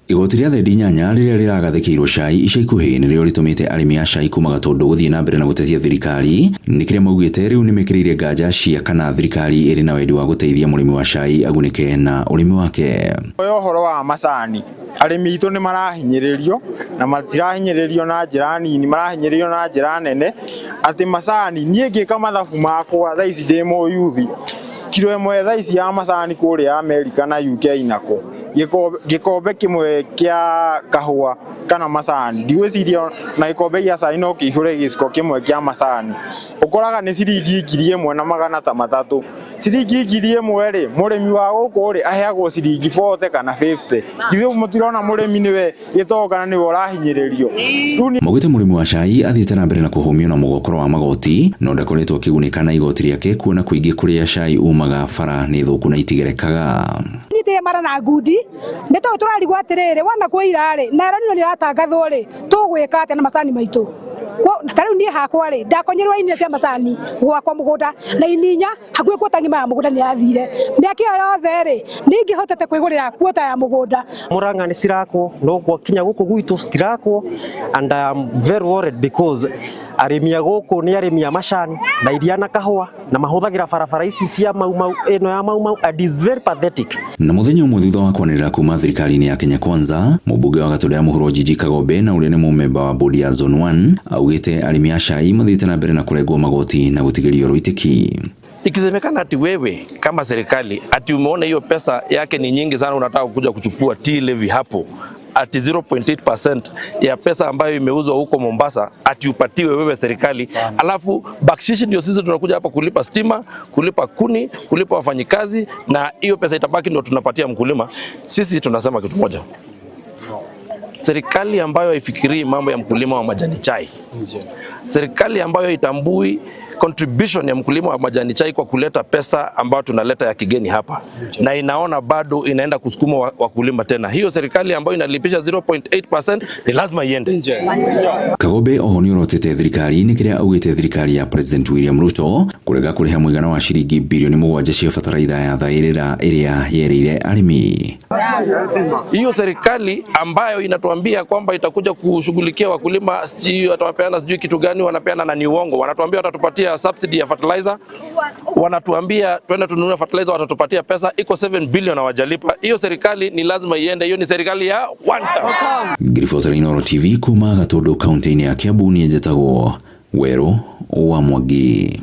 Igoti rĩa thendi 8 rĩrĩa rĩragathĩkĩirwo cai ica ikuhĩ nĩrĩo rĩtũmĩte arĩmi a cai kuma Gatũndũ gũthiĩ na mbere na gũtetia thirikari nĩ kĩrĩa maugĩte rĩu nĩmekĩrĩire nganja cia kana thirikari ĩrĩ na wendi wa gũteithia mũrĩmi wa cai agunĩke na ũrĩmi wake. Oya ũhoro wa macani, arĩmi aitũ nĩ marahinyĩrĩrio na matirahinyĩrĩrio na njĩra nini, marahinyĩrĩrio na njĩra nene atĩ macani, niĩ ngĩka mathabu makwa thaa ici ndĩ mũyuthi, kiro 1 thaa ici ya macani kũrĩa Amerika na UK nako, gĩkombe kĩmwe kĩa kahũa kana macani, ndigwĩciria na gĩkombe gĩa cai no kĩihũre gĩciko kĩmwe kĩa macani, ũkoraga nĩ ciringi 1300. Ciringi 1000 rĩ, mũrĩmi wa gũkũ rĩ aheagwo ciringi 40 kana 50. Githĩ mũtirona mũrĩmi nĩwe gĩtonga na nĩwe ũrahinyĩrĩrio. Maugĩte mũrĩmi wa cai athiĩte na mbere na kũhũmio na mũgokoro wa magoti no ndakoretwo akĩgunĩka na igoti rĩake kuona kũingĩ kũrĩa cai umaga bara nĩ thũku na itigerekaga. Nyitĩte mara na ngundi nĩ tondũ tũrarigwo atĩrĩrĩ, wona kwĩira rĩ na El Nino nĩ ĩratangathwo rĩ, tũgwĩka atĩa na macani maitũ? Ta rĩu niĩ hakwa rĩ, ndakonyerwo ini cia macani gwakwa mũgũnda na ini 4 hakuhĩ kuota ng'ima ya mũgũnda nĩ yathire. Mĩaka ĩyo yothe rĩ, niĩ ingĩhotete kwĩgũrĩra kuota ya mũgũnda. Murang'a nĩ cirakwo no gwakinya gũkũ gwitũ citirakwo, and I am very worried because arĩmi a gũkũ nĩ arĩmi a macani na iria na kahũa na mahũthagĩra barabara ici cia Mau Mau ĩno ya Mau Mau, and is very pathetic. Na mũthenya ũmwe thutha wa kwanĩrĩra kuma thirikari-inĩ ya Kenya Kwanza, mũmbunge wa Gatũndũ ya Mũhuro Njinji Kagombe na ũrĩa nĩ mũmemba wa bodi ya Zone 1 augĩte arĩmi a cai mathiĩte na mbere na kũrengwo magoti na gũtigĩrio rũitĩki. Ikisemekana ati wewe kama serikali ati umeona hiyo pesa yake ni nyingi sana, unataka kuja kuchukua tea levy hapo ati 0.8% ya pesa ambayo imeuzwa huko Mombasa ati upatiwe wewe serikali, alafu bakshishi ndio sisi tunakuja hapa kulipa stima, kulipa kuni, kulipa wafanyikazi, na hiyo pesa itabaki ndio tunapatia mkulima. Sisi tunasema kitu moja, serikali ambayo haifikirii mambo ya mkulima wa majani chai, serikali ambayo itambui contribution ya mkulima wa majani chai kwa kuleta pesa ambayo tunaleta ya kigeni hapa, na inaona bado inaenda kusukuma wakulima tena, hiyo serikali ambayo inalipisha 0.8% ni lazima iende. Kagombe oho nĩ orotete thirikari nĩ kĩrĩa augĩte thirikari ya President William Ruto kũrega kũrĩha mũigana wa ciringi birioni 7 cia bataraitha ya thaĩrĩra ĩrĩa yerĩire arĩmi. Hiyo serikali ambayo inatuambia kwamba itakuja kushughulikia wakulima, sijui watawapeana sijui kitu gani wanapeana, na ni uongo. Wanatuambia watatupatia subsidy ya fertilizer, wanatuambia twende tununue fertilizer, watatupatia pesa iko 7 billion hawajalipa. Hiyo serikali ni lazima iende. Hiyo ni serikali ya one term. Ngiribotera Inooro TV kuma Gatũndũ kaunti-inĩ ya Kiambu, niĩ njĩtagwo Werũ wa Mwangi.